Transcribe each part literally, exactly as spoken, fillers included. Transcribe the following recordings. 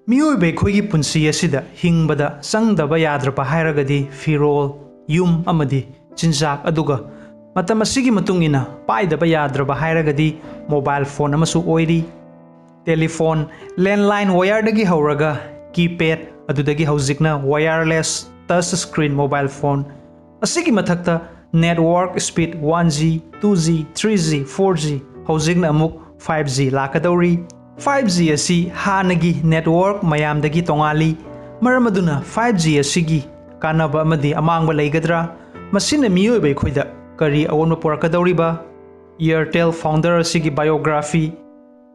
ꯃꯤꯑꯣꯏꯕ ꯑꯩꯈꯣꯏꯒꯤ ꯄꯨꯟꯁꯤ ꯑꯁꯤꯗ ꯍꯤꯡꯕꯗ ꯆꯪꯗꯕ ꯌꯥꯗ꯭ꯔꯕ ꯍꯥꯏꯔꯒꯗꯤ ꯐꯤꯔꯣꯜ, ꯌꯨꯝ ꯑꯃꯗꯤ ꯆꯤꯟꯖꯥꯛ, ꯑꯗꯨꯒ ꯃꯇꯝ ꯑꯁꯤꯒꯤ ꯃꯇꯨꯡ ꯏꯟꯅ ꯄꯥꯏꯗꯕ ꯌꯥꯗ꯭ꯔꯕ ꯍꯥꯏꯔꯒꯗꯤ ꯃꯣꯕꯥꯏꯜ ꯐꯣꯟ ꯑꯃꯁꯨ ꯑꯣꯏꯔꯤ꯫ ꯇꯦꯂꯤꯐꯣꯟ, ꯂꯦꯟꯂꯥꯏꯟ ꯋꯥꯌꯔꯗꯒꯤ ꯍꯧꯔꯒ ꯀꯤꯄꯦꯗ, ꯑꯗꯨꯗꯒꯤ ꯍꯧꯖꯤꯛꯅ wireless touch screen mobile phone, ꯑꯁꯤꯒꯤ ꯃꯊꯛꯇ network speed one G, two G, three G, four G, ꯍꯧꯖꯤꯛꯅ ꯑꯃꯨꯛ ꯐꯥꯏꯚ ꯖꯤ ꯂꯥꯛꯀꯗꯧꯔꯤ꯫ ꯐꯥꯏꯚ ꯖꯤ ꯑꯁꯤ ꯍꯥꯟꯅꯒꯤ ꯅꯦꯠꯋꯥꯔꯛ ꯃꯌꯥꯝꯗꯒꯤ ꯇꯣꯉꯥꯜꯂꯤ꯫ ꯃꯔꯝ ꯑꯗꯨꯅ ꯐꯥꯏꯚ ꯖꯤ ꯑꯁꯤꯒꯤ ꯀꯥꯟꯅꯕ ꯑꯃꯗꯤ ꯑꯃꯥꯡꯕ ꯂꯩꯒꯗ꯭ꯔꯥ? ꯃꯁꯤꯅ ꯃꯤꯑꯣꯏꯕ ꯑꯩꯈꯣꯏꯗ ꯀꯔꯤ ꯑꯑꯣꯟꯕ ꯄꯨꯔꯛꯀꯗꯧꯔꯤꯕ? Airtel founder ꯑꯁꯤꯒꯤ biography꯫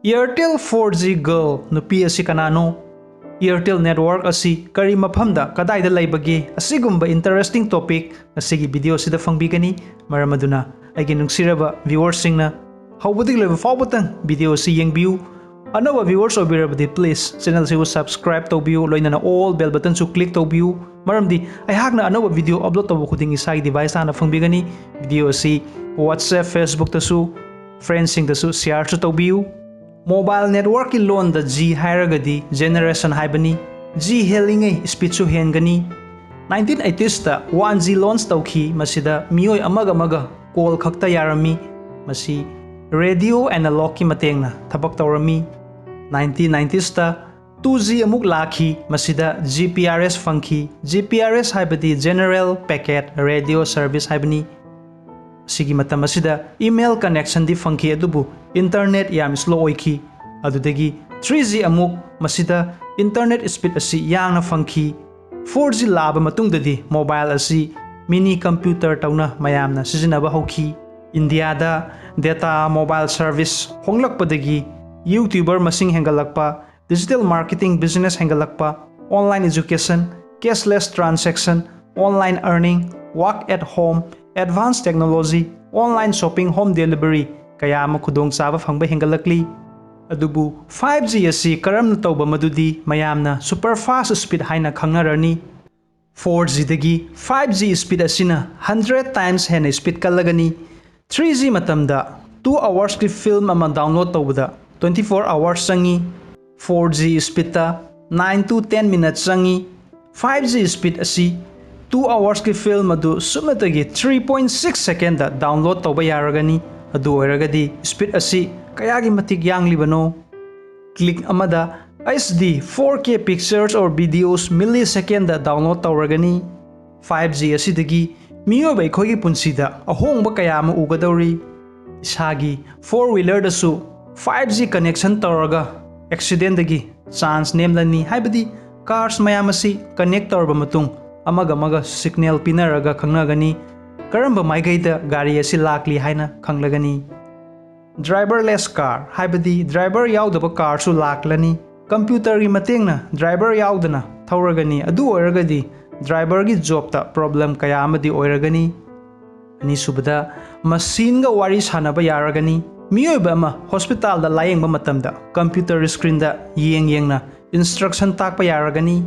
Airtel four G girl ꯅꯨꯄꯤ ꯑꯁꯤ ꯀꯅꯥꯅꯣ? Airtel network ꯑꯁꯤ ꯀꯔꯤ ꯃꯐꯝꯗ, ꯀꯗꯥꯏꯗ ꯂꯩꯕꯒꯦ? ꯑꯁꯤꯒꯨꯝꯕ interesting topic ꯉꯁꯤꯒꯤ video ꯑꯁꯤꯗ ꯐꯪꯕꯤꯒꯅꯤ꯫ ꯃꯔꯝ ꯑꯗꯨꯅ ꯑꯩꯒꯤ ꯅꯨꯡꯁꯤꯔꯕ viewerꯁꯤꯡꯅ ꯍꯧꯕꯗꯒꯤ ꯂꯣꯏꯕ ꯐꯥꯎꯕꯇꯪ video ꯑꯁꯤ ꯌꯦꯡꯕꯤꯌꯨ꯫ ꯑꯅꯧꯕ viewers ꯑꯣꯏꯕꯤꯔꯕꯗꯤ please channel ꯑꯁꯤꯕꯨ subscribe ꯇꯧꯕꯤꯌꯨ, ꯂꯣꯏꯅꯅ all bell buttonꯁꯨ click ꯇꯧꯕꯤꯌꯨ꯫ ꯃꯔꯝꯗꯤ ꯑꯩꯍꯥꯛꯅ ꯑꯅꯧꯕ video upload ꯇꯧꯕ ꯈꯨꯗꯤꯡ ꯏꯁꯥꯒꯤ device ꯍꯥꯟꯅ ꯐꯪꯕꯤꯒꯅꯤ꯫ Video ꯑꯁꯤ WhatsApp, Facebookꯇꯁꯨ, friendsꯁꯤꯡꯗꯁꯨ shareꯁꯨ ꯇꯧꯕꯤꯌꯨ꯫ Mobile networkꯀꯤ ꯂꯣꯟꯗ G ꯍꯥꯏꯔꯒꯗꯤ generation ꯍꯥꯏꯕꯅꯤ꯫ G ꯍꯦꯜꯂꯤꯉꯩ speedꯁꯨ ꯍꯦꯟꯒꯅꯤ꯫ Nineteen eightysꯇ one G launch ꯇꯧꯈꯤ꯫ ꯃꯁꯤꯗ ꯃꯤꯑꯣꯏ ꯑꯃꯒ ꯑꯃꯒ call ꯈꯛꯇ ꯌꯥꯔꯝꯃꯤ꯫ ꯃꯁꯤ radio analogꯀꯤ ꯃꯇꯦꯡꯅ ꯊꯕꯛ ꯇꯧꯔꯝꯃꯤ꯫ Nineteen ninetiesꯇ two G ꯑꯃꯨꯛ ꯂꯥꯛꯈꯤ꯫ ꯃꯁꯤꯗ G P R S ꯐꯪꯈꯤ꯫ G P R S ꯍꯥꯏꯕꯗꯤ General Packet Radio Service ꯍꯥꯏꯕꯅꯤ꯫ ꯑꯁꯤꯒꯤ ꯃꯇꯝ ꯑꯁꯤꯗ email connectionꯗꯤ ꯐꯪꯈꯤ, ꯑꯗꯨꯕꯨ internet ꯌꯥꯝ slow ꯑꯣꯏꯈꯤ꯫ ꯑꯗꯨꯗꯒꯤ three G ꯑꯃꯨꯛ, ꯃꯁꯤꯗ internet speed ꯑꯁꯤ ꯌꯥꯡꯅ ꯐꯪꯈꯤ꯫ Four G ꯂꯥꯛꯑꯕ ꯃꯇꯨꯡꯗꯗꯤ mobile ꯑꯁꯤ mini computer ꯇꯧꯅ ꯃꯌꯥꯝꯅ ꯁꯤꯖꯤꯟꯅꯕ ꯍꯧꯈꯤ꯫ ꯏꯟꯗꯤꯌꯥꯗ data mobile service ꯍꯣꯡꯂꯛꯄꯗꯒꯤ YouTuber ꯃꯁꯤꯡ ꯍꯦꯟꯒꯠꯂꯛꯄ, digital marketing business ꯍꯦꯟꯒꯠꯂꯛꯄ, online education, cashless transaction, online earning, work at home, advanced technology, online shopping, home delivery ꯀꯌꯥ ꯑꯃ ꯈꯨꯗꯣꯡꯆꯥꯕ ꯐꯪꯕ ꯍꯦꯟꯒꯠꯂꯛꯂꯤ꯫ ꯑꯗꯨꯕꯨ five G ꯑꯁꯤ ꯀꯔꯝꯅ ꯇꯧꯕ ꯃꯗꯨꯗꯤ ꯃꯌꯥꯝꯅ super fast speed ꯍꯥꯏꯅ ꯈꯪꯅꯔꯅꯤ꯫ Four Gꯗꯒꯤ five G speed ꯑꯁꯤꯅ hundred times ꯍꯦꯟꯅ speed ꯀꯜꯂꯒꯅꯤ꯫ Three G ꯃꯇꯝꯗ Two hours ꯀꯤ film ꯑꯃ download ꯇꯧꯕꯗ twenty four hours ꯆꯪꯉꯤ꯫ Four G speed ꯇ nine to ten minutes ꯆꯪꯉꯤ꯫ Five G speed ꯑꯁꯤ two hours ꯀꯤ film ꯑꯗꯨ ꯁꯨꯞꯅꯇꯒꯤ three point six second ꯗ download ꯇꯧꯕ ꯌꯥꯔꯒꯅꯤ꯫ ꯑꯗꯨ ꯑꯣꯏꯔꯒꯗꯤ speed ꯑꯁꯤ ꯀꯌꯥꯒꯤ ꯃꯇꯤꯛ ꯌꯥꯡꯂꯤꯕꯅꯣ? Click ꯑꯃꯗ H D four K pictures or videos millisecond the download ꯇꯧꯔꯒꯅꯤ꯫ Five G ꯑꯁꯤꯗꯒꯤ ꯃꯤꯑꯣꯏꯕ ꯑꯩꯈꯣꯏꯒꯤ ꯄꯨꯟꯁꯤꯗ ꯑꯍꯣꯡꯕ ꯀꯌꯥ ꯑꯃ ꯎꯒꯗꯧꯔꯤ꯫ ꯏꯁꯥꯒꯤ four wheeler ꯗꯁꯨ five G connection ꯇꯧꯔꯒ accident ꯗꯒꯤ chance ꯅꯦꯝꯂꯅꯤ, ꯍꯥꯏꯕꯗꯤ cars ꯃꯌꯥꯝ ꯑꯁꯤ connect ꯇꯧꯔꯕ ꯃꯇꯨꯡ ꯑꯃꯒ ꯑꯃꯒ signal ꯄꯤꯅꯔꯒ ꯈꯪꯅꯒꯅꯤ, ꯀꯔꯝꯕ ꯃꯥꯏꯀꯩꯗ ꯒꯥꯔꯤ ꯑꯁꯤ ꯂꯥꯛꯂꯤ ꯍꯥꯏꯅ ꯈꯪꯂꯒꯅꯤ꯫ Driverless car, ꯍꯥꯏꯕꯗꯤ driver ꯌꯥꯎꯗꯕ car ꯁꯨ ꯂꯥꯛꯂꯅꯤ꯫ Computer ꯒꯤ ꯃꯇꯦꯡꯅ driver ꯌꯥꯎꯗꯅ ꯊꯧꯔꯒꯅꯤ, ꯑꯗꯨ ꯑꯣꯏꯔꯒꯗꯤ driver ꯒꯤ job ꯇ problem ꯀꯌꯥ ꯑꯃꯗꯤ ꯑꯣꯏꯔꯒꯅꯤ꯫ ꯑꯅꯤꯁꯨꯕꯗ, machine ꯒ ꯋꯥꯔꯤ ꯁꯥꯟꯅꯕ ꯌꯥꯔꯒꯅꯤ꯫ ꯃꯤꯑꯣꯏꯕ ꯑꯃ hospital ꯗ ꯂꯥꯌꯦꯡꯕ ꯃꯇꯝꯗ computer screen ꯗ ꯌꯦꯡ ꯌꯦꯡꯅ instruction ꯇꯥꯛꯄ ꯌꯥꯔꯒꯅꯤ꯫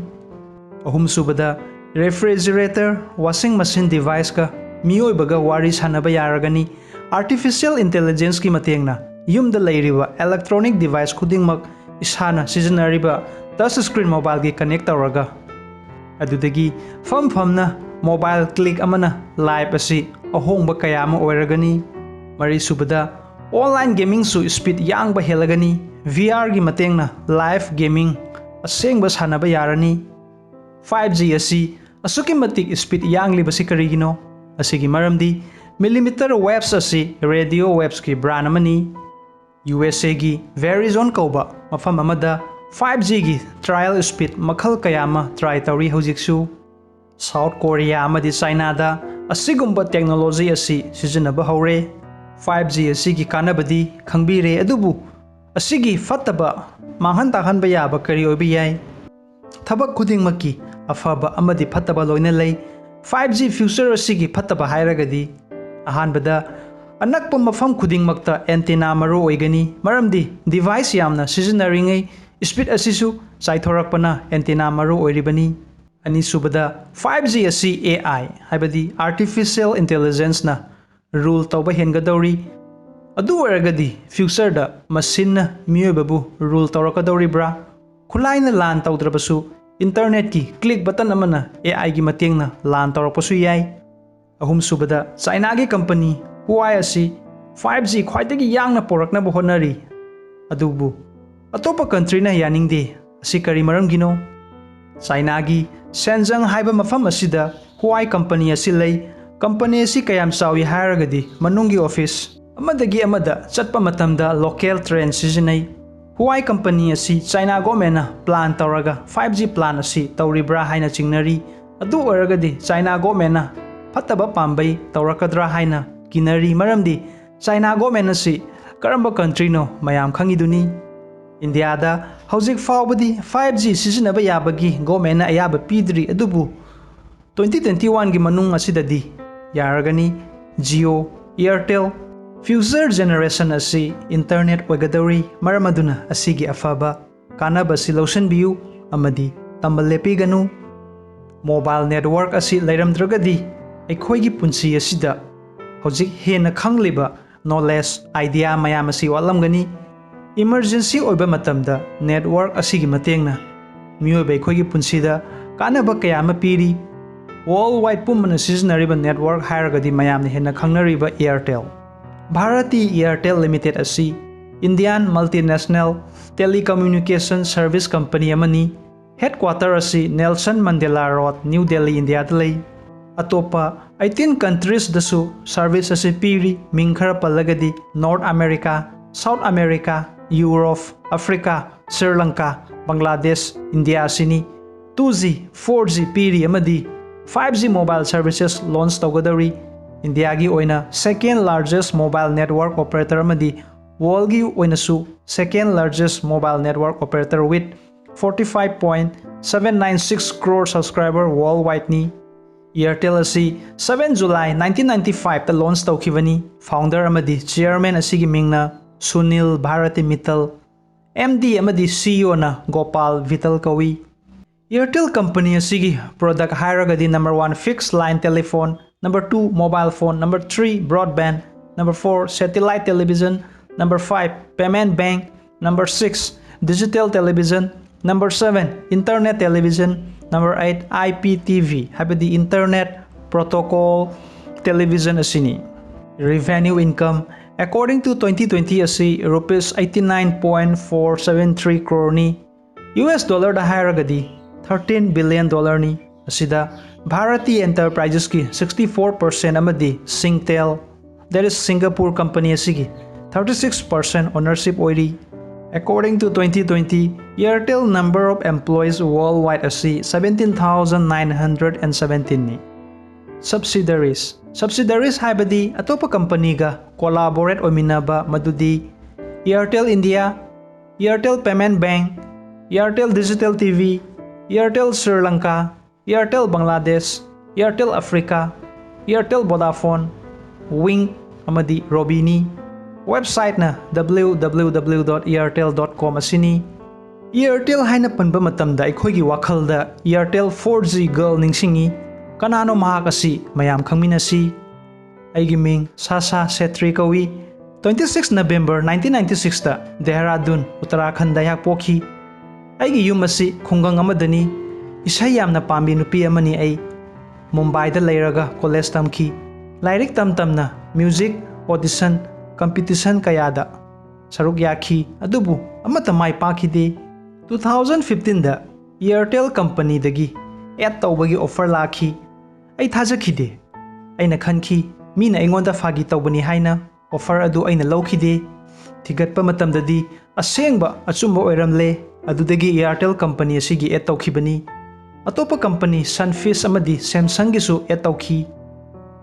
ꯑꯍꯨꯝꯁꯨꯕꯗ, refrigerator, washing machine device ꯀ ꯃꯤꯑꯣꯏꯕꯒ ꯋꯥꯔꯤ ꯁꯥꯟꯅꯕ ꯌꯥꯔꯒꯅꯤ꯫ Artificial intelligence ꯀꯤ ꯃꯇꯦꯡꯅ ꯌꯨꯝꯗ ꯂꯩꯔꯤꯕ electronic device ꯈꯨꯗꯤꯡꯃꯛ ꯏꯁꯥꯅ ꯁꯤꯖꯤꯟꯅꯔꯤꯕ touch screen mobile ꯒꯤ connect ꯇꯧꯔꯒ, ꯑꯗꯨꯗꯒꯤ ꯐꯝ ꯐꯝꯅ mobile click ꯑꯃꯅ life ꯑꯁꯤ ꯑꯍꯣꯡꯕ ꯀꯌꯥ ꯑꯃ ꯑꯣꯏꯔꯒꯅꯤ꯫ ꯃꯔꯤꯁꯨꯕꯗ, online gaming ꯁꯨ speed ꯌꯥꯡꯕ ꯍꯦꯜꯂꯒꯅꯤ꯫ V R ꯒꯤ ꯃꯇꯦꯡꯅ live gaming ꯑꯁꯦꯡꯕ ꯁꯥꯟꯅꯕ ꯌꯥꯔꯅꯤ꯫ Five G ꯑꯁꯤ ꯑꯁꯨꯛꯀꯤ ꯃꯇꯤꯛ speed ꯌꯥꯡꯂꯤꯕꯁꯤ ꯀꯔꯤꯒꯤꯅꯣ? ꯑꯁꯤꯒꯤ ꯃꯔꯝꯗꯤ millimeter waves ꯑꯁꯤ radio waves ꯀꯤ brand ꯑꯃꯅꯤ꯫ U S A ꯒꯤ Verizon ꯀꯧꯕ ꯃꯐꯝ ꯑꯃꯗ five G ꯒꯤ trial speed ꯃꯈꯜ ꯀꯌꯥ ꯑꯃ try ꯇꯧꯔꯤ ꯍꯧꯖꯤꯛꯁꯨ꯫ South Korea ꯑꯃꯗꯤ China ꯗ ꯑꯁꯤꯒꯨꯝꯕ technology ꯑꯁꯤ ꯁꯤꯖꯤꯟꯅꯕ ꯍꯧꯔꯦ꯫ Five G ꯑꯁꯤꯒꯤ ꯀꯥꯟꯅꯕꯗꯤ ꯈꯪꯕꯤꯔꯦ, ꯑꯗꯨꯕꯨ ꯑꯁꯤꯒꯤ ꯐꯠꯇꯕ, ꯃꯥꯡꯍꯟ ꯇꯥꯛꯍꯟꯕ ꯌꯥꯕ ꯀꯔꯤ ꯑꯣꯏꯕ ꯌꯥꯏ? ꯊꯕꯛ ꯈꯨꯗꯤꯡꯃꯛꯀꯤ ꯑꯐꯕ ꯑꯃꯗꯤ ꯐꯠꯇꯕ ꯂꯣꯏꯅ ꯂꯩ꯫ Five G future ꯑꯁꯤꯒꯤ ꯐꯠꯇꯕ ꯍꯥꯏꯔꯒꯗꯤ, ꯑꯍꯥꯟꯕꯗ, ꯑꯅꯛꯄ ꯃꯐꯝ ꯈꯨꯗꯤꯡꯃꯛꯇ antenna ꯃꯔꯨ ꯑꯣꯏꯒꯅꯤ, ꯃꯔꯝꯗꯤ device ꯌꯥꯝꯅ ꯁꯤꯖꯤꯟꯅꯔꯤꯉꯩ speed ꯑꯁꯤꯁꯨ ꯆꯥꯏꯊꯣꯔꯛꯄꯅ antenna ꯃꯔꯨ ꯑꯣꯏꯔꯤꯕꯅꯤ꯫ ꯑꯅꯤꯁꯨꯕꯗ, five G ꯑꯁꯤ A I, ꯍꯥꯏꯕꯗꯤ Artificial Intelligence ꯅ rule ꯇꯧꯕ ꯍꯦꯟꯒꯗꯧꯔꯤ꯫ ꯑꯗꯨ ꯑꯣꯏꯔꯒꯗꯤ future ꯗ ꯃꯁꯤꯟꯅ ꯃꯤꯑꯣꯏꯕꯕꯨ rule ꯇꯧꯔꯛꯀꯗꯧꯔꯤꯕ꯭ꯔꯥ? ꯈꯨꯠꯂꯥꯏꯅ ꯂꯥꯟ ꯇꯧꯗ꯭ꯔꯕꯁꯨ internet ꯀꯤ click button ꯑꯃꯅ A I ꯒꯤ ꯃꯇꯦꯡꯅ ꯂꯥꯟ ꯇꯧꯔꯛꯄꯁꯨ ꯌꯥꯏ꯫ ꯑꯍꯨꯝꯁꯨꯕꯗ, China ꯒꯤ company Huawei ꯑꯁꯤ five G ꯈ꯭ꯋꯥꯏꯗꯒꯤ ꯌꯥꯡꯅ ꯄꯨꯔꯛꯅꯕ ꯍꯣꯠꯅꯔꯤ꯫ ꯑꯗꯨꯕꯨ ꯑꯇꯣꯞꯄ country ꯅ ꯌꯥꯅꯤꯡꯗꯦ꯫ ꯑꯁꯤ ꯀꯔꯤ ꯃꯔꯝꯒꯤꯅꯣ? China ꯒꯤ Shenzhen ꯍꯥꯏꯕ ꯃꯐꯝ ꯑꯁꯤꯗ Huawei company ꯑꯁꯤ ꯂꯩ꯫ Company ꯑꯁꯤ ꯀꯌꯥꯝ ꯆꯥꯎꯏ ꯍꯥꯏꯔꯒꯗꯤ ꯃꯅꯨꯡꯒꯤ office ꯑꯃꯗꯒꯤ ꯑꯃꯗ ꯆꯠꯄ ꯃꯇꯝꯗ local train ꯁꯤꯖꯤꯟꯅꯩ꯫ Huawei company ꯑꯁꯤ China government ꯅ plan ꯇꯧꯔꯒ five G plan ꯑꯁꯤ ꯇꯧꯔꯤꯕ꯭ꯔꯥ ꯍꯥꯏꯅ ꯆꯤꯡꯅꯔꯤ꯫ ꯑꯗꯨ ꯑꯣꯏꯔꯒꯗꯤ China government ꯅ ꯐꯠꯇꯕ ꯄꯥꯝꯕꯩ ꯇꯧꯔꯛꯀꯗ꯭ꯔꯥ ꯍꯥꯏꯅ ꯀꯤꯅꯔꯤ, ꯃꯔꯝꯗꯤ China government ꯑꯁꯤ ꯀꯔꯝꯕ country ꯅꯣ ꯃꯌꯥꯝ ꯈꯪꯉꯤꯗꯨꯅꯤ꯫ ꯏꯟꯗꯤꯌꯥꯗ ꯍꯧꯖꯤꯛ ꯐꯥꯎꯕꯗꯤ five G ꯁꯤꯖꯤꯟꯅꯕ ꯌꯥꯕꯒꯤ government ꯅ ꯑꯌꯥꯕ ꯄꯤꯗ꯭ꯔꯤ, ꯑꯗꯨꯕꯨ twenty twenty one ꯒꯤ ꯃꯅꯨꯡ ꯑꯁꯤꯗꯗꯤ ꯌꯥꯔꯒꯅꯤ꯫ Jio, Airtel, future generation ꯑꯁꯤ internet ꯑꯣꯏꯒꯗꯧꯔꯤ, ꯃꯔꯝ ꯑꯗꯨꯅ ꯑꯁꯤꯒꯤ ꯑꯐꯕ ꯀꯥꯟꯅꯕꯁꯤ ꯂꯧꯁꯤꯟꯕꯤꯌꯨ ꯑꯃꯗꯤ ꯇꯝꯕ ꯂꯦꯞꯄꯤꯒꯅꯨ꯫ Mobile network ꯑꯁꯤ ꯂꯩꯔꯝꯗ꯭ꯔꯒꯗꯤ ꯑꯩꯈꯣꯏꯒꯤ ꯄꯨꯟꯁꯤ ꯑꯁꯤꯗ ꯍꯧꯖꯤꯛ ꯍꯦꯟꯅ ꯈꯪꯂꯤꯕ knowledge, idea ꯃꯌꯥꯝ ꯑꯁꯤ ꯋꯥꯠꯂꯝꯒꯅꯤ꯫ Emergency ꯑꯣꯏꯕ ꯃꯇꯝꯗ network ꯑꯁꯤꯒꯤ ꯃꯇꯦꯡꯅ ꯃꯤꯑꯣꯏꯕ ꯑꯩꯈꯣꯏꯒꯤ ꯄꯨꯟꯁꯤꯗ ꯀꯥꯟꯅꯕ ꯀꯌꯥ ꯑꯃ ꯄꯤꯔꯤ꯫ Worldwide ꯄꯨꯝꯕꯅ ꯁꯤꯖꯤꯟꯅꯔꯤꯕ network ꯍꯥꯏꯔꯒꯗꯤ ꯃꯌꯥꯝꯅ ꯍꯦꯟꯅ ꯈꯪꯅꯔꯤꯕ Airtel꯫ Bharati Airtel Limited ꯑꯁꯤ Indian multinational telecommunication service company ꯑꯃꯅꯤ꯫ Headquarter ꯑꯁꯤ Nelson Mandela Road, New Delhi, ꯏꯟꯗꯤꯌꯥꯗ ꯂꯩ꯫ ꯑꯇꯣꯞꯄ eighteen countries ꯗꯁꯨ service ꯑꯁꯤ ꯄꯤꯔꯤ꯫ ꯃꯤꯡ ꯈꯔ ꯄꯜꯂꯒꯗꯤ North America, South America, Europe, Africa, Sri Lanka, Bangladesh, India ꯑꯁꯤꯅꯤ꯫ Two G, four G ꯄꯤꯔꯤ ꯑꯃꯗꯤ five G mobile services launch ꯇꯧꯒꯗꯧꯔꯤ꯫ ꯏꯟꯗꯤꯌꯥꯒꯤ ꯑꯣꯏꯅ second largest mobile network operator ꯑꯃꯗꯤ world ꯒꯤ ꯑꯣꯏꯅꯁꯨ second largest mobile network operator with forty five point seven nine six crore subscriber worldwide ꯅꯤ꯫ Airtel ꯑꯁꯤ seven July nineteen ninety five ꯇ launch ꯇꯧꯈꯤꯕꯅꯤ꯫ Founder ꯑꯃꯗꯤ chairman ꯑꯁꯤꯒꯤ ꯃꯤꯡꯅ Sunil Bharati Mittal, M D ꯑꯃꯗꯤ C E O ꯅ Gopal Vittal ꯀꯧꯏ꯫ Airtel company ꯑꯁꯤꯒꯤ product ꯍꯥꯏꯔꯒꯗꯤ number one fixed line telephone, number two mobile phone, number three broadband, Number four, satellite television. Number five, payment bank. Number six, digital television. Number seven, internet television. Number eight, I P T V, ꯍꯥꯏꯕꯗꯤ internet protocol television ꯑꯁꯤꯅꯤ꯫ Revenue income, according to twenty twenty ꯑꯁꯤ rupees eighty nine point four seven three crore ꯅꯤ꯫ U S dollar ꯗ ꯍꯥꯏꯔꯒꯗꯤ thirteen billion dollar ꯅꯤ꯫ ꯑꯁꯤꯗ Bharati Enterprises ꯀꯤ sixty four percent ꯑꯃꯗꯤ Singtel, that is Singapore company ꯑꯁꯤꯒꯤ thirty six percent ownership ꯑꯣꯏꯔꯤ꯫ According to twenty twenty, Airtel number of employees worldwide ꯑꯁꯤ seventeen thousand nine hundred and seventeen ꯅꯤ꯫ Subsidiaries, subsidiaries ꯍꯥꯏꯕꯗꯤ ꯑꯇꯣꯞꯄ company ꯒ collaborate ꯑꯣꯏꯃꯤꯟꯅꯕ, ꯃꯗꯨꯗꯤ Airtel India, Airtel Payment Bank, Airtel Digital T V, Airtel Sri Lanka, Airtel Bangladesh, Airtel Africa, Airtel Vodafone, Wynk ꯑꯃꯗꯤ Robi ꯅꯤ꯫ Website ꯅ W W W dot airtel dot com ꯑꯁꯤꯅꯤ꯫ Airtel ꯍꯥꯏꯅ ꯄꯟꯕ ꯃꯇꯝꯗ ꯑꯩꯈꯣꯏꯒꯤ ꯋꯥꯈꯜꯗ Airtel four G girl ꯅꯤꯡꯁꯤꯡꯉꯤ꯫ ꯀꯅꯥꯅꯣ ꯃꯍꯥꯛ ꯑꯁꯤ? ꯃꯌꯥꯝ ꯈꯪꯃꯤꯟꯅꯁꯤ꯫ ꯑꯩꯒꯤ ꯃꯤꯡ ꯁꯥꯁꯥ ꯁꯦꯇ꯭ꯔꯤ ꯀꯧꯏ꯫ Twenty six November nineteen ninety six ꯇ ꯗꯦꯍꯔꯥꯗꯨꯟ, ꯎꯠꯇꯔꯥꯈꯟꯗ ꯑꯩꯍꯥꯛ ꯄꯣꯛꯈꯤ꯫ ꯑꯩꯒꯤ ꯌꯨꯝ ꯑꯁꯤ ꯈꯨꯡꯒꯪ ꯑꯃꯗꯅꯤ꯫ ꯏꯁꯩ ꯌꯥꯝꯅ ꯄꯥꯝꯕꯤ ꯅꯨꯄꯤ ꯑꯃꯅꯤ ꯑꯩ꯫ ꯃꯨꯝꯕꯥꯏꯗ ꯂꯩꯔꯒ college ꯇꯝꯈꯤ꯫ ꯂꯥꯏꯔꯤꯛ ꯇꯝ ꯇꯝꯅ music, audition, competition ꯀꯌꯥꯗ ꯁꯔꯨꯛ ꯌꯥꯈꯤ, ꯑꯗꯨꯕꯨ ꯑꯃꯠꯇ ꯃꯥꯏ ꯄꯥꯛꯈꯤꯗꯦ꯫ Two thousand fifteen ꯗ Airtel company ꯗꯒꯤ ad ꯇꯧꯕꯒꯤ offer ꯂꯥꯛꯈꯤ꯫ ꯑꯩ ꯊꯥꯖꯈꯤꯗꯦ꯫ ꯑꯩꯅ ꯈꯟꯈꯤ, ꯃꯤꯅ ꯑꯩꯉꯣꯟꯗ ꯐꯥꯒꯤ ꯇꯧꯕꯅꯤ ꯍꯥꯏꯅ꯫ Offer ꯑꯗꯨ ꯑꯩꯅ ꯂꯧꯈꯤꯗꯦ꯫ ꯊꯤꯒꯠꯄ ꯃꯇꯝꯗꯗꯤ ꯑꯁꯦꯡꯕ ꯑꯆꯨꯝꯕ ꯑꯣꯏꯔꯝꯂꯦ꯫ ꯑꯗꯨꯗꯒꯤ Airtel company ꯑꯁꯤꯒꯤ ad ꯇꯧꯈꯤꯕꯅꯤ꯫ ꯑꯇꯣꯞꯄ company Sunfeast ꯑꯃꯗꯤ Samsung ꯒꯤꯁꯨ ad ꯇꯧꯈꯤ꯫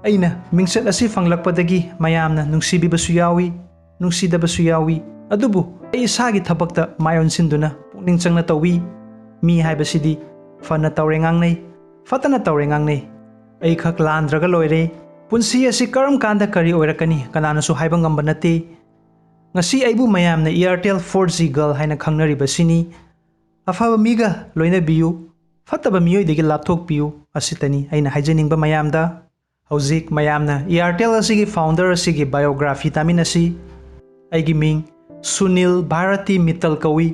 ꯑꯩꯅ ꯃꯤꯡꯆꯠ ꯑꯁꯤ ꯐꯪꯂꯛꯄꯗꯒꯤ ꯃꯌꯥꯝꯅ ꯅꯨꯡꯁꯤꯕꯤꯕꯁꯨ ꯌꯥꯎꯏ, ꯅꯨꯡꯁꯤꯗꯕꯁꯨ ꯌꯥꯎꯏ꯫ ꯑꯗꯨꯕꯨ ꯑꯩ ꯏꯁꯥꯒꯤ ꯊꯕꯛꯇ ꯃꯥꯏ ꯑꯣꯟꯁꯤꯟꯗꯨꯅ ꯄꯨꯛꯅꯤꯡ ꯆꯪꯅ ꯇꯧꯏ꯫ ꯃꯤ ꯍꯥꯏꯕꯁꯤꯗꯤ ꯐꯅ ꯇꯧꯔꯦ ꯉꯥꯡꯅꯩ, ꯐꯠꯇꯅ ꯇꯧꯔꯦ ꯉꯥꯡꯅꯩ꯫ ꯑꯩꯈꯛ ꯂꯥꯟꯗ꯭ꯔꯒ ꯂꯣꯏꯔꯦ꯫ ꯄꯨꯟꯁꯤ ꯑꯁꯤ ꯀꯔꯝ ꯀꯥꯟꯗ ꯀꯔꯤ ꯑꯣꯏꯔꯛꯀꯅꯤ ꯀꯅꯥꯅꯁꯨ ꯍꯥꯏꯕ ꯉꯝꯕ ꯅꯠꯇꯦ꯫ ꯉꯁꯤ ꯑꯩꯕꯨ ꯃꯌꯥꯝꯅ Airtel four G girl ꯍꯥꯏꯅ ꯈꯪꯅꯔꯤꯕꯁꯤꯅꯤ꯫ ꯑꯐꯕ ꯃꯤꯒ ꯂꯣꯏꯅꯕꯤꯌꯨ, ꯐꯠꯇꯕ ꯃꯤꯑꯣꯏꯗꯒꯤ ꯂꯥꯞꯊꯣꯛꯄꯤꯌꯨ, ꯑꯁꯤꯇꯅꯤ ꯑꯩꯅ ꯍꯥꯏꯖꯅꯤꯡꯕ ꯃꯌꯥꯝꯗ꯫ ꯍꯧꯖꯤꯛ ꯃꯌꯥꯝꯅ Airtel ꯑꯁꯤꯒꯤ founder ꯑꯁꯤꯒꯤ biography ꯇꯥꯃꯤꯟꯅꯁꯤ꯫ ꯑꯩꯒꯤ ꯃꯤꯡ ꯁꯨꯅꯤꯜ ꯚꯥꯔꯇꯤ ꯃꯤꯠꯇꯜ ꯀꯧꯏ꯫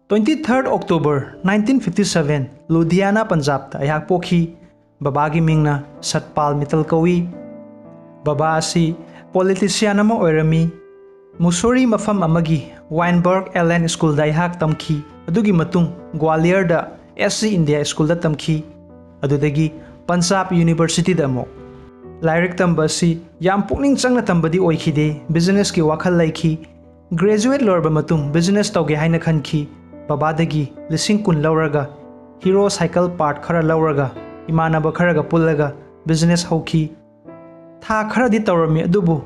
Twenty third October nineteen fifty seven, ꯂꯨꯙꯤꯌꯥꯅꯥ ꯄꯟꯖꯥꯕꯇ ꯑꯩꯍꯥꯛ ꯄꯣꯛꯈꯤ꯫ ꯕꯕꯥꯒꯤ ꯃꯤꯡꯅ ꯁꯠꯄꯥꯜ ꯃꯤꯠꯇꯜ ꯀꯧꯏ꯫ ꯕꯕꯥ ꯑꯁꯤ politician ꯑꯃ ꯑꯣꯏꯔꯝꯃꯤ꯫ ꯃꯨꯁꯣꯔꯤ ꯃꯐꯝ ꯑꯃꯒꯤ ꯋꯥꯏꯟꯕꯔꯒ ꯑꯦꯂꯦꯟ ꯁ꯭ꯀꯨꯜꯗ ꯑꯩꯍꯥꯛ ꯇꯝꯈꯤ꯫ ꯑꯗꯨꯒꯤ ꯃꯇꯨꯡ ꯒ꯭ꯋꯥꯂꯤꯌꯔꯗ S C India ꯁ꯭ꯀꯨꯜꯗ ꯇꯝꯈꯤ꯫ ꯑꯗꯨꯗꯒꯤ ꯄꯟꯖꯥꯕ ꯌꯨꯅꯤꯚꯔꯁꯤꯇꯤꯗ ꯑꯃꯨꯛ꯫ ꯂꯥꯏꯔꯤꯛ ꯇꯝꯕ ꯑꯁꯤ ꯌꯥꯝ ꯄꯨꯛꯅꯤꯡ ꯆꯪꯅ ꯇꯝꯕꯗꯤ ꯑꯣꯏꯈꯤꯗꯦ꯫ ꯕꯤꯖꯤꯅꯦꯁꯀꯤ ꯋꯥꯈꯜ ꯂꯩꯈꯤ꯫ ꯒ꯭ꯔꯦꯖꯨꯋꯦꯠ ꯂꯣꯏꯔꯕ ꯃꯇꯨꯡ ꯕꯤꯖꯤꯅꯦꯁ ꯇꯧꯒꯦ ꯍꯥꯏꯅ ꯈꯟꯈꯤ꯫ ꯕꯕꯥꯗꯒꯤ ꯂꯤꯁꯤꯡ ꯀꯨꯟ ꯂꯧꯔꯒ, ꯍꯤꯔꯣ ꯁꯥꯏꯀꯜ ꯄꯥꯔꯠ ꯈꯔ ꯂꯧꯔꯒ, ꯏꯃꯥꯟꯅꯕ ꯈꯔꯒ ꯄꯨꯜꯂꯒ ꯕꯤꯖꯤꯅꯦꯁ ꯍꯧꯈꯤ꯫ ꯊꯥ ꯈꯔꯗꯤ ꯇꯧꯔꯝꯃꯤ, ꯑꯗꯨꯕꯨ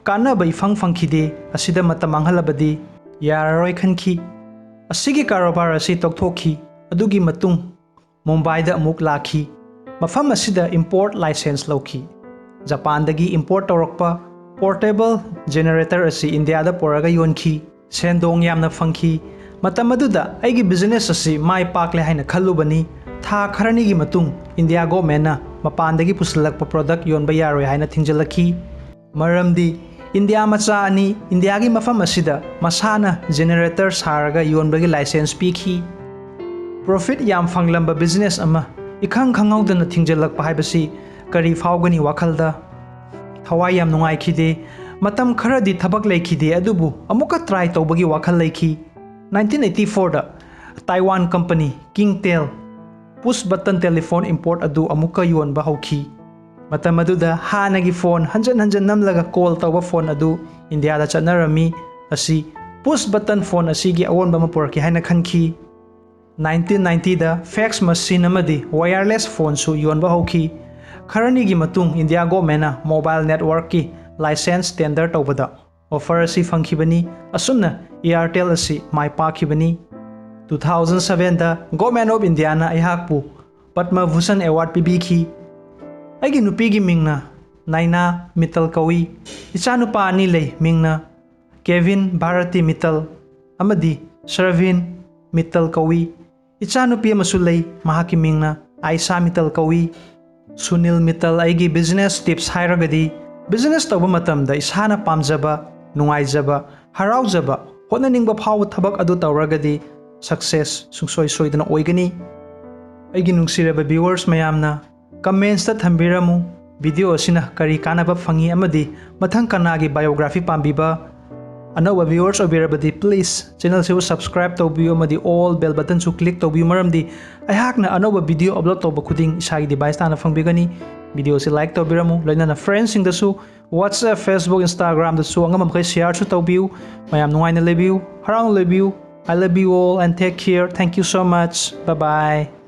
ꯀꯥꯟꯅꯕ ꯏꯐꯪ ꯐꯪꯈꯤꯗꯦ꯫ ꯑꯁꯤꯗ ꯃꯇꯝ ꯃꯥꯡꯍꯜꯂꯕꯗꯤ ꯌꯥꯔꯔꯣꯏ ꯈꯟꯈꯤ꯫ ꯑꯁꯤꯒꯤ ꯀꯥꯔꯣꯕꯥꯔ ꯑꯁꯤ ꯇꯣꯛꯊꯣꯛꯈꯤ꯫ ꯑꯗꯨꯒꯤ ꯃꯇꯨꯡ ꯃꯨꯝꯕꯥꯏꯗ ꯑꯃꯨꯛ ꯂꯥꯛꯈꯤ꯫ ꯃꯐꯝ ꯑꯁꯤꯗ import license ꯂꯧꯈꯤ꯫ ꯖꯄꯥꯟꯗꯒꯤ import ꯇꯧꯔꯛꯄ portable generator ꯑꯁꯤ ꯏꯟꯗꯤꯌꯥꯗ ꯄꯨꯔꯛꯑꯒ ꯌꯣꯟꯈꯤ꯫ ꯁꯦꯟꯗꯣꯡ ꯌꯥꯝꯅ ꯐꯪꯈꯤ꯫ ꯃꯇꯝ ꯑꯗꯨꯗ ꯑꯩꯒꯤ ꯕꯤꯖꯤꯅꯦꯁ ꯑꯁꯤ ꯃꯥꯏ ꯄꯥꯛꯂꯦ ꯍꯥꯏꯅ ꯈꯜꯂꯨꯕꯅꯤ꯫ ꯊꯥ ꯈꯔꯅꯤꯒꯤ ꯃꯇꯨꯡ ꯏꯟꯗꯤꯌꯥ ꯒꯣꯚꯔꯟꯃꯦꯟꯠꯅ ꯃꯄꯥꯟꯗꯒꯤ ꯄꯨꯁꯤꯜꯂꯛꯄ ꯄ꯭ꯔꯗꯛ ꯌꯣꯟꯕ ꯌꯥꯔꯣꯏ ꯍꯥꯏꯅ ꯊꯤꯡꯖꯤꯜꯂꯛꯈꯤ꯫ ꯃꯔꯝꯗꯤ ꯏꯟꯗꯤꯌꯥ ꯃꯆꯥ ꯑꯅꯤ ꯏꯟꯗꯤꯌꯥꯒꯤ ꯃꯐꯝ ꯑꯁꯤꯗ ꯃꯁꯥꯅ ꯖꯦꯅꯦꯔꯦꯇꯔ ꯁꯥꯔꯒ ꯌꯣꯟꯕꯒꯤ ꯂꯥꯏꯁꯦꯟꯁ ꯄꯤꯈꯤ꯫ ꯄ꯭ꯔꯣꯐꯤꯠ ꯌꯥꯝ ꯐꯪꯂꯝꯕ ꯕꯤꯖꯤꯅꯦꯁ ꯑꯃ ꯏꯈꯪ ꯈꯪꯍꯧꯗꯅ ꯊꯤꯡꯖꯤꯜꯂꯛꯄ ꯍꯥꯏꯕꯁꯤ ꯀꯔꯤ ꯐꯥꯎꯒꯅꯤ ꯋꯥꯈꯜꯗ? ꯊꯋꯥꯏ ꯌꯥꯝ ꯅꯨꯡꯉꯥꯏꯈꯤꯗꯦ꯫ ꯃꯇꯝ ꯈꯔꯗꯤ ꯊꯕꯛ ꯂꯩꯈꯤꯗꯦ, ꯑꯗꯨꯕꯨ ꯑꯃꯨꯛꯀ ꯇ꯭ꯔꯥꯏ ꯇꯧꯕꯒꯤ ꯋꯥꯈꯜ ꯂꯩꯈꯤ꯫ Nineteen eighty fourꯗ ꯇꯥꯏꯋꯥꯟ ꯀꯝꯄꯅꯤ ꯀꯤꯡꯇꯦꯜ ꯄꯨꯁ ꯕꯇꯟ ꯇꯦꯂꯤꯐꯣꯟ import ꯑꯗꯨ ꯑꯃꯨꯛꯀ ꯌꯣꯟꯕ ꯍꯧꯈꯤ꯫ ꯃꯇꯝ ꯑꯗꯨꯗ ꯍꯥꯟꯅꯒꯤ ꯐꯣꯟ ꯍꯟꯖꯟ ꯍꯟꯖꯟ ꯅꯝꯂꯒ ꯀꯣꯜ ꯇꯧꯕ ꯐꯣꯟ ꯑꯗꯨ ꯏꯟꯗꯤꯌꯥꯗ ꯆꯠꯅꯔꯝꯃꯤ꯫ ꯑꯁꯤ ꯄꯨꯁ ꯕꯇꯟ ꯐꯣꯟ ꯑꯁꯤꯒꯤ ꯑꯑꯣꯟꯕ ꯑꯃ ꯄꯨꯔꯛꯀꯦ ꯍꯥꯏꯅ ꯈꯟꯈꯤ꯫ Nineteen ninetyꯗ ꯐꯦꯛꯁ ꯃꯁꯤꯟ ꯑꯃꯗꯤ ꯋꯥꯌꯔꯂꯦꯁ ꯐꯣꯟꯁꯨ ꯌꯣꯟꯕ ꯍꯧꯈꯤ꯫ ꯈꯔꯅꯤꯒꯤ ꯃꯇꯨꯡ ꯏꯟꯗꯤꯌꯥ ꯒꯣꯚꯔꯟꯃꯦꯟꯠꯅ ꯃꯣꯕꯥꯏꯜ ꯅꯦꯠꯋꯥꯔꯛꯀꯤ ꯂꯥꯏꯁꯦꯟꯁ ꯇꯦꯟꯗꯔ ꯇꯧꯕꯗ ꯑꯣꯐꯔ ꯑꯁꯤ ꯐꯪꯈꯤꯕꯅꯤ꯫ ꯑꯁꯨꯝꯅ Airtel ꯑꯁꯤ ꯃꯥꯏ ꯄꯥꯛꯈꯤꯕꯅꯤ꯫ Two thousand sevenꯗ Government of Indiaꯅ ꯑꯩꯍꯥꯛꯄꯨ ꯄꯗꯃ ꯚꯨꯁꯟ ꯑꯦꯋꯥꯔꯗ ꯄꯤꯕꯤꯈꯤ꯫ ꯑꯩꯒꯤ ꯅꯨꯄꯤꯒꯤ ꯃꯤꯡꯅ ꯅꯥꯏꯅꯥ ꯃꯤꯠꯇꯜ ꯀꯧꯏ꯫ ꯏꯆꯥꯅꯨꯄꯥ ꯑꯅꯤ ꯂꯩ, ꯃꯤꯡꯅ ꯀꯦꯚꯤꯟ ꯚꯥꯔꯇꯤ ꯃꯤꯠꯇꯜ ꯑꯃꯗꯤ ꯁ꯭ꯔꯚꯤꯟ ꯃꯤꯠꯇꯜ ꯀꯧꯏ꯫ ꯏꯆꯥꯅꯨꯄꯤ ꯑꯃꯁꯨ ꯂꯩ, ꯃꯍꯥꯛꯀꯤ ꯃꯤꯡꯅ ꯑꯥꯏꯁꯥ ꯃꯤꯠꯇꯜ ꯀꯧꯏ꯫ ꯁꯨꯅꯤꯜ ꯃꯤꯠꯇꯜ, ꯑꯩꯒꯤ business tips ꯍꯥꯏꯔꯒꯗꯤ, business ꯇꯧꯕ ꯃꯇꯝꯗ ꯏꯁꯥꯅ ꯄꯥꯝꯖꯕ, ꯅꯨꯡꯉꯥꯏꯖꯕ, ꯍꯔꯥꯎꯖꯕ, ꯍꯣꯠꯅꯅꯤꯡꯕ ꯐꯥꯎꯕ ꯊꯕꯛ ꯑꯗꯨ ꯇꯧꯔꯒꯗꯤ success ꯁꯨꯡꯁꯣꯏ ꯁꯣꯏꯗꯅ ꯑꯣꯏꯒꯅꯤ꯫ ꯑꯩꯒꯤ ꯅꯨꯡꯁꯤꯔꯕ viewers ꯃꯌꯥꯝꯅ comments ꯇ ꯊꯝꯕꯤꯔꯝꯃꯨ, video ꯑꯁꯤꯅ ꯀꯔꯤ ꯀꯥꯟꯅꯕ ꯐꯪꯉꯤ ꯑꯃꯗꯤ ꯃꯊꯪ ꯀꯅꯥꯒꯤ biography ꯄꯥꯝꯕꯤꯕ꯫ ꯑꯅꯧꯕ viewers ꯑꯣꯏꯕꯤꯔꯕꯗꯤ please channel ꯁꯤꯕꯨ subscribe ꯇꯧꯕꯤꯌꯨ ꯑꯃꯗꯤ all bell button ꯁꯨ click ꯇꯧꯕꯤꯌꯨ, ꯃꯔꯝꯗꯤ ꯑꯩꯍꯥꯛꯅ ꯑꯅꯧꯕ video upload ꯇꯧꯕ ꯈꯨꯗꯤꯡ ꯏꯁꯥꯒꯤ device ꯇꯥꯅ ꯐꯪꯕꯤꯒꯅꯤ꯫ Video ꯁꯤ like ꯇꯧꯕꯤꯔꯝꯃꯨ, ꯂꯣꯏꯅꯅ friends ꯁꯤꯡꯗꯁꯨ WhatsApp, Facebook, Instagram ꯗꯁꯨ ꯑꯉꯝꯕ ꯃꯈꯩ share ꯁꯨ ꯇꯧꯕꯤꯌꯨ꯫ ꯃꯌꯥꯝ ꯅꯨꯡꯉꯥꯏꯅ ꯂꯩꯕꯤꯌꯨ, ꯍꯔꯥꯎꯅ ꯂꯩꯕꯤꯌꯨ꯫ I love you all and take care. Thank you so much. Bye bye.